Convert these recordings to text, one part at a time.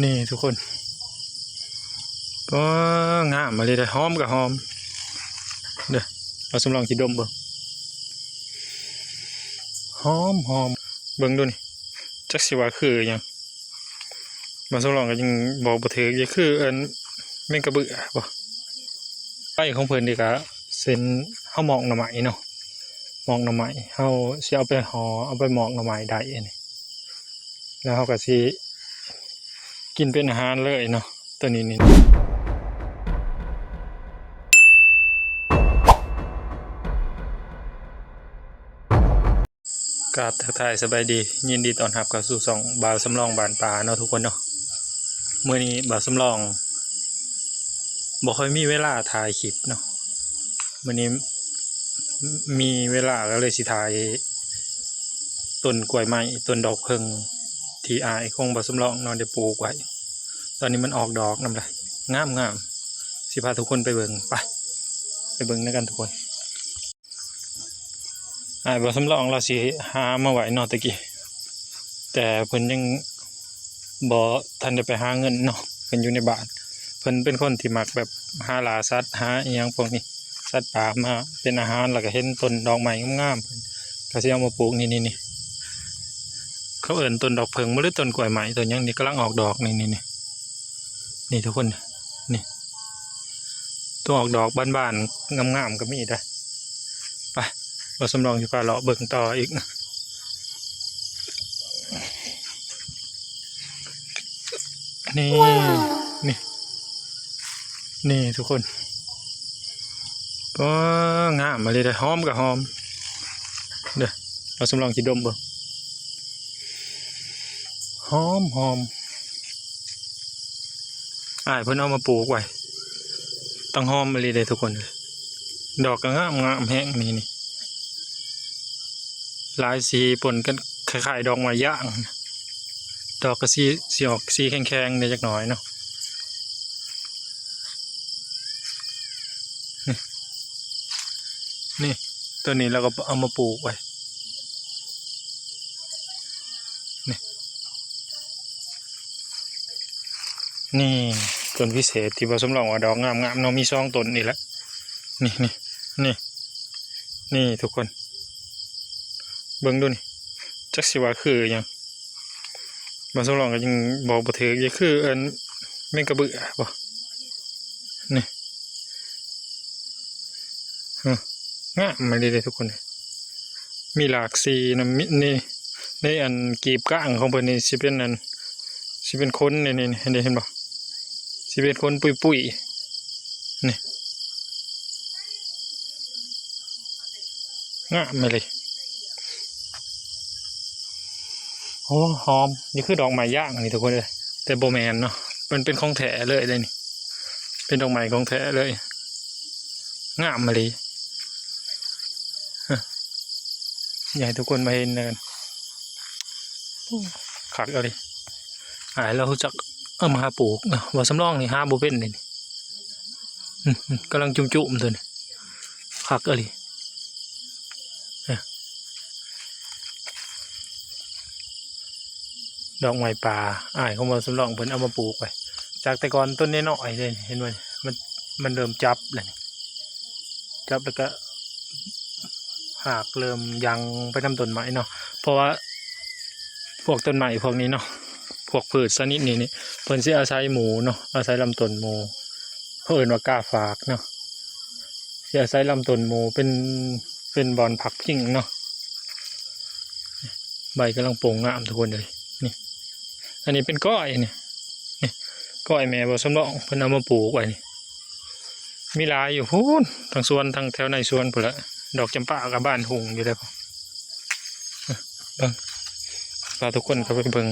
ນີ້ທຸກຄົນ ກໍງາມອີ່ຫຼີເດ້ ຫອມກໍຫອມເດີ້. ເອົາ ສຳລອງຊິດົມເບິ່ງ ຫອມໆ ເບິ່ງດູນີ້ ຈັກຊິວ່າຄືຫຍັງ. ບ່າວສຳລອງກໍຍັງບອກບໍ່ຖືກ ຢາກຄືອັນແມງກະເບື້ອບໍ່. ໄຟຂອງເພິ່ນນີ້ກະເຊັ່ນເຮົາໝອກໜໍ່ໄມ້ເນາະ ໝອກໜໍ່ໄມ້ ເຮົາຊິເອົາໄປຫໍ່ ເອົາໄປໝອກໜໍ່ໄມ້ໄດ້ອັນນີ້ ແລ້ວເຮົາກໍຊິກິນເປັນອາຫານເລີຍເນາະ ໂຕນີ້ນີ້. ກາບທັກທາຍສະບາຍດີ ຍິນດີຕ້ອນຮັບເຂົ້າສູ່ຊ່ອງບ່າວສຳລອງບ້ານປ່າເນາະທຸກຄົນເນາະ. ມື້ນີ້ບ່າວສຳລອງບໍ່ຄ່ອຍມີເວລາຖ່າຍຄລິບເນາະ ມື້ນີ້ມີເວລາກໍເລີຍຊິຖ່າຍຕົ້ນກ້ວຍໄມ້ ຕົ້ນດອກເຜິ້ງ ທີ່ອ້າຍຂອງບ່າວສຳລອງເນາະ ໄດ້ປູກໄວ້ ຕອນນີ້ມັນອອກດອກນຳລະ ງາມໆ ຊິພາທຸກຄົນໄປເບິ່ງ ໄປ ໄປເບິ່ງນຳກັນທຸກຄົນ. ອ້າຍບ່າວສຳລອງລາວຊິຫາມາໄວ້ເນາະແຕ່ກີ້ ແຕ່ເພິ່ນຍັງບໍ່ທັນໄດ້ໄປຫາເງິນເນາະ ເພິ່ນຢູ່ໃນບ້ານ. ເພິ່ນເປັນຄົນທີ່ມັກແບບຫາລ່າສັດ ຫາອີ່ຫຍັງພວກນີ້ ສັດປ່າມາເປັນອາຫານ ແລ້ວກໍເຫັນຕົ້ນດອກໄມ້ງາມໆ ເພິ່ນກໍຊິເອົາມາປູກ. ນີ້ໆໆ ເຂົາເອີ້ນຕົ້ນດອກເຜິ້ງບໍ່ ຫຼືຕົ້ນກ້ວຍໄມ້ ຕົ້ນຫຍັງນີ້ ກຳລັງອອກດອກ ນີ້ໆໆ ນີ້ທຸກຄົນ ນີ້ ຕົວອອກດອກບານໆ ງາມໆ ກໍມີເດ້. ໄປ ບ່າວສຳລອງຊິພາເລາະເບິ່ງຕໍ່ອີກ. ນີ້ ນີ້ ນີ້ທຸກຄົນ ກໍງາມອີ່ຫຼີເດ້ ຫອມກໍຫອມເດີ້. ບ່າວສຳລອງຊິດົມເບິ່ງ ຫອມໆ ອ້າຍເພິ່ນເອົາມາປູກໄວ້ ຕັ້ງຫອມອີ່ຫຼີເດ້ທຸກຄົນເອີຍ. ດອກກໍງາມໆ ແຮງ ນີ້ ນີ້ ຫຼາຍສີປົນກັນ ຄ້າຍໆ ດອກໄມ້ຢາງ. ດອກກໍຊິ ຊິອອກສີແຂງໆ ແດ່ຈັກໜ້ອຍເນາະ. ນີ້ ນີ້ ໂຕນີ້ລາວກໍເອົາມາປູກໄວ້ ນີ້ ນີ້ ຕົ້ນພິເສດທີ່ບ່າວສຳລອງວ່າດອກງາມໆ ເນາະ ມີສອງຕົ້ນນີ້ແຫຼະ ນີ້ ນີ້ ນີ້ ນີ້ທຸກຄົນ ເບິ່ງດູນີ້ ຈັກຊິວ່າຄືຫຍັງ. ບ່າວສຳລອງກໍຍັງບອກບໍ່ຖືກ ຢາກຄືອັນແມງກະເບື້ອບໍ່ ນີ້ ຮະ ງາມອີ່ຫຼີເດ້ທຸກຄົນ ມີຫຼາກສີນຳ. ມີ ນີ້ ໃນອັນກີບກາງຂອງເພິ່ນນີ້ຊິເປັນອັນ ຊິເປັນຂົນ ນີ້ ນີ້ ນີ້ ເຫັນບໍ່ ຊິເປັນຂົນປຸຍໆ ນີ້ ງາມອີ່ຫຼີ. ໂອ້ ຫອມ ນີ້ຄືດອກໄມ້ຢາງນີ້ທຸກຄົນເອີຍ ແຕ່ບໍ່ແມ່ນເນາະ ມັນເປັນຂອງແທ້ເລີຍເດ້ນີ້ ເປັນດອກໄມ້ຂອງແທ້ເລີຍ ງາມອີ່ຫຼີ. ຢາກໃຫ້ທຸກຄົນມາເຫັນນຳກັນ ໂອ້ ຄັກອີ່ຫຼີ. ອ້າຍລາວຮູ້ຈັກເອົາມາຫາປູກເນາະ ບ່າວສຳລອງນີ້ຫາບໍ່ເປັນເດ້ນີ້ ອືມ ກຳລັງຈຸ້ມໆ ໂຕນີ້ ຄັກອີ່ຫຼີ. ດອກໄມ້ປ່າ ອ້າຍຂອງບ່າວສຳລອງເພິ່ນເອົາມາປູກໄວ້ ຈາກແຕ່ກ່ອນຕົ້ນນ້ອຍໆເດ້ ເຫັນບໍ່ ມັນ ມັນເລີ່ມຈັບແລ້ວ ຈັບແລ້ວກະຮາກເລີ່ມຍັງໄປນຳຕົ້ນໄມ້ເນາະ ເພາະວ່າພວກຕົ້ນໄມ້ພວກນີ້ເນາະ ພວກພືດຊະນິດນີ້ນີ້ ເພິ່ນຊິອາໄສໝູ່ເນາະ ອາໄສລຳຕົ້ນໝູ່ ເຂົາເອີ້ນວ່າກາຝາກເນາະ ຊິອາໄສລຳຕົ້ນໝູ່ເປັນ ເປັນບ່ອນພັກພິງເນາະ. ໃບກຳລັງໂປ່ງງາມທຸກຄົນເອີຍ ນີ້ ອັນນີ້ເປັນກ້ອຍ ນີ້ ນີ້ ກ້ອຍແມ່ບ່າວສຳລອງເພິ່ນເອົາມາປູກໄວ້ນີ້ ມີຫຼາຍຢູ່ພຸ້ນ ທັງສວນ ທັງແຖວໃນສວນພຸ້ນລະ ດອກຈຳປາກໍບານຫຸ່ງຢູ່ເດ້ ເບິ່ງ ພາທຸກຄົນເຂົ້າໄປເບິ່ງ.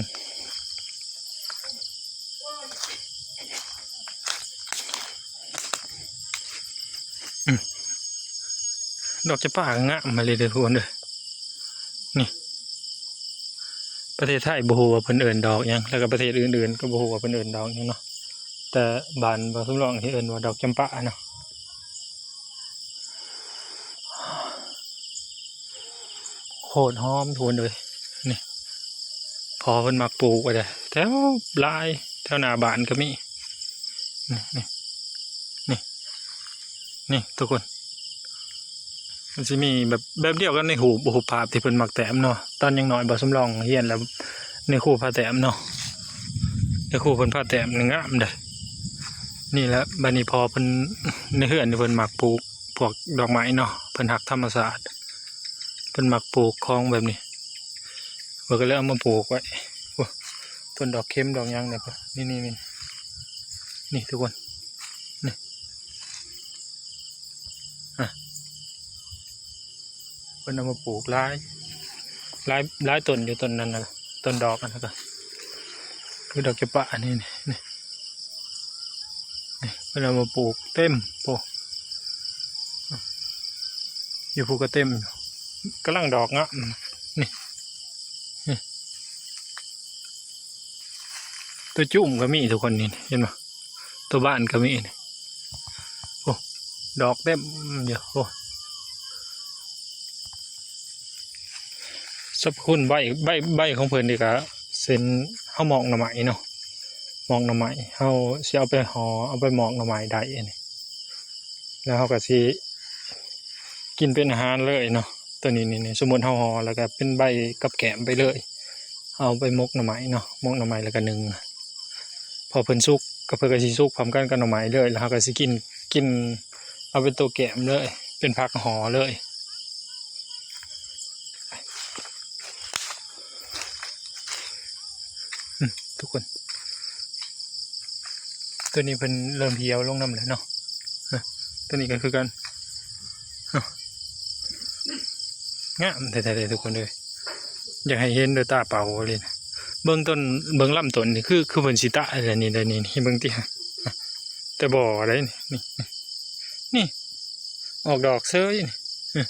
ອືມ ດອກຈຳປາກໍງາມມາເລີຍເດີທຸກຄົນເດີ ນີ້ ປະເທດໄທບໍ່ຮູ້ວ່າເພິ່ນເອີ້ນດອກຫຍັງ ແລ້ວກໍປະເທດອື່ນໆກໍບໍ່ຮູ້ວ່າເພິ່ນເອີ້ນດອກຫຍັງເນາະ ແຕ່ບ້ານບ່າວສຳລອງນີ້ເອີ້ນວ່າດອກຈຳປາເນາະ. ໂຄດຫອມທຸກຄົນເອີຍ ນີ້ ພໍ່ເພິ່ນມັກປູກໄວ້ເດ້ ແຖວຫຼາຍ ແຖວໜ້າບ້ານກໍມີ ນີ້ ນີ້ ນີ້ ນີ້ທຸກຄົນ ມັນຊິມີແບບ ແບບດຽວກັນໃນຮູບ ຮູບພາບທີ່ເພິ່ນມັກແຕ້ມເນາະ ຕອນຍັງນ້ອຍ ບ່າວສຳລອງຮຽນແລ້ວ ໃນຄູພາແຕ້ມເນາະ ໃນຄູເພິ່ນພາແຕ້ມນີ້ງາມເດ້. ນີ້ແຫຼະ ບາດນີ້ພໍ່ເພິ່ນ ໃນເຮືອນນີ້ເພິ່ນມັກປູກພວກດອກໄມ້ເນາະ ເພິ່ນຮັກທຳມະຊາດ ເພິ່ນມັກປູກຂອງແບບນີ້ ເພິ່ນກໍເລີຍເອົາມາປູກໄວ້. ໂອ້ ຕົ້ນດອກເຂັມດອກຫຍັງນີ້ ນີ້ ນີ້ ນີ້ ນີ້ທຸກຄົນ ນີ້ ອະ ເພິ່ນເອົາມາປູກຫຼາຍ ຫຼາຍ ຫຼາຍຕົ້ນຢູ່ ຕົ້ນນັ້ນນະ ຕົ້ນດອກອັນນັ້ນກໍ ຄືດອກຈຳປາ ອັນນີ້ ນີ້ ນີ້ ນີ້ ເພິ່ນເອົາມາປູກເຕັມ ໂອ້ ຢູ່ພຸ້ນກໍເຕັມ ກຳລັງດອກງາມ ນີ້ ນີ້ ຕົວຈຸ້ມກໍມີທຸກຄົນ ນີ້ ເຫັນບໍ່ ຕົວບານກໍມີ ນີ້ ໂອ້ ດອກເຕັມຢູ່ ໂອ້ ສັບພະຄຸນໃບ ໃບ ໃບຂອງເພິ່ນນີ້ກະເຊັ່ນເຮົາໝອກໜໍ່ໄມ້ເນາະ ໝອກໜໍ່ໄມ້ ເຮົາຊິເອົາໄປຫໍ່ ເອົາໄປໝອກໜໍ່ໄມ້ໄດ້ ອັນນີ້ ແລ້ວເຮົາກໍຊິກິນເປັນອາຫານເລີຍເນາະ. ຕົວນີ້ນີ້ ສົມມຸດເຮົາຫໍ່ແລ້ວກໍເປັນໃບກັບແກ້ມໄປເລີຍ ເອົາໄປໝົກໜໍ່ໄມ້ເນາະ ໝົກໜໍ່ໄມ້ແລ້ວກໍໜຶ້ງ ພໍເພິ່ນສຸກກໍ ເພິ່ນກໍຊິສຸກພ້ອມກັນກັບໜໍ່ໄມ້ເລີຍ ແລ້ວເຮົາກໍຊິກິນ ກິນເອົາເປັນຕົວແກ້ມເລີຍ ເປັນຜັກຫໍ່ເລີຍ. ອືມ ທຸກຄົນ ຕົວນີ້ເພິ່ນເລີ່ມຫ່ຽວລົງນຳແລ້ວເນາະ ເອີ ຕົວນີ້ກໍຄືກັນ ເອີ ງາມແທ້ໆເດ້ທຸກຄົນເອີຍ ຢາກໃຫ້ເຫັນດ້ວຍຕາເປົ່າເລີຍ. ເບິ່ງຕົ້ນ ເບິ່ງລຳຕົ້ນນີ້ ຄື ຄືເພິ່ນຊິຕາຍແລ້ວນີ້ ນີ້ ນີ້ ເບິ່ງຕິ ແຕ່ບໍ່ໄດ້ນີ້ ນີ້ ນີ້ ນີ້ ອອກດອກເຊີຍນີ້ ອືມ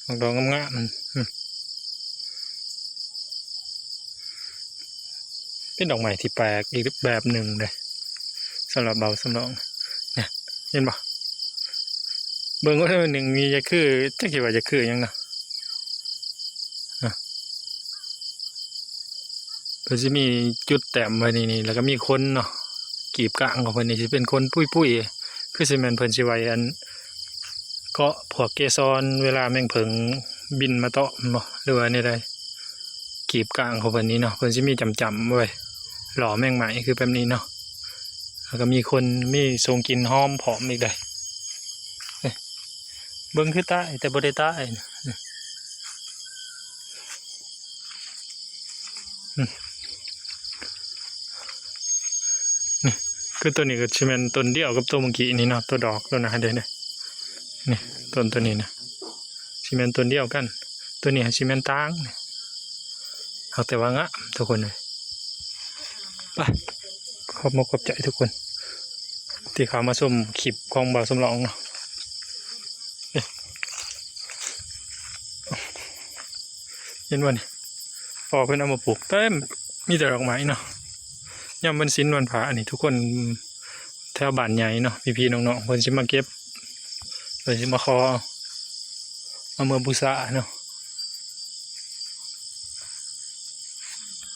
ອອກດອກງາມໆ ອືມ ເປັນດອກໄມ້ທີ່ແປກອີກແບບໜຶ່ງເດ້ ສຳລັບບ່າວສຳລອງ ນີ້ ເຫັນບໍ່ ເບິ່ງວ່າໜຶ່ງນີ້ຈະຄື ຈັກຊິວ່າຈະຄືຫຍັງເນາະ ເພິ່ນຊິມີຈຸດແຕ້ມໄວ້ນີ້ໆ ແລ້ວກໍມີຂົນເນາະ ກີບກາງຂອງເພິ່ນນີ້ຊິເປັນຂົນປຸຍໆ ຄືຊິແມ່ນເພິ່ນຊິໄວ້ອັນ ເກາະພວກເກສອນ ເວລາແມງເຜິ້ງບິນມາເຕາະແມ່ນບໍ່ ຫຼືວ່າແນວໃດ. ກີບກາງຂອງເພິ່ນນີ້ເນາະ ເພິ່ນຊິມີຈ້ຳໆໄວ້ ຫຼໍ່ແມງໄມ້ຄືແບບນີ້ເນາະ ແລ້ວກໍມີຂົນ ມີຊົງກິ່ນຫອມພ້ອມອີກເດ້. ເບິ່ງຄືຕາຍ ແຕ່ບໍ່ໄດ້ຕາຍ ອືມ ນີ້ ຄືຕົວນີ້ກໍຊິແມ່ນຕົ້ນດຽວກັບຕົວເມື່ອກີ້ນີ້ເນາະ ຕົວດອກຕົວນັ້ນເດ້ ນີ້ ຕົ້ນຕົວນີ້ນະ ຊິແມ່ນຕົ້ນດຽວກັນ ຕົວນີ້ຊິແມ່ນຕ່າງ ຫາກແຕ່ວ່າງາມທຸກຄົນເອີຍ. ໄປ ຂອບມຸກຂອບໃຈທຸກຄົນ ທີ່ເຂົ້າມາຊົມຄລິບຂອງບ່າວສຳລອງເນາະ ເຫັນບໍ່ນີ້ ພໍ່ເພິ່ນເອົາມາປູກເຕັມ ມີແຕ່ດອກໄມ້ເນາະ ຍາມວັນສິນວັນພະນີ້ ທຸກຄົນແຖວບ້ານໃຫຍ່ເນາະ ພີ່ໆນ້ອງໆ ເພິ່ນຊິມາເກັບ ເພິ່ນຊິມາຂໍເອົາເມືອບູຊາເນາະ.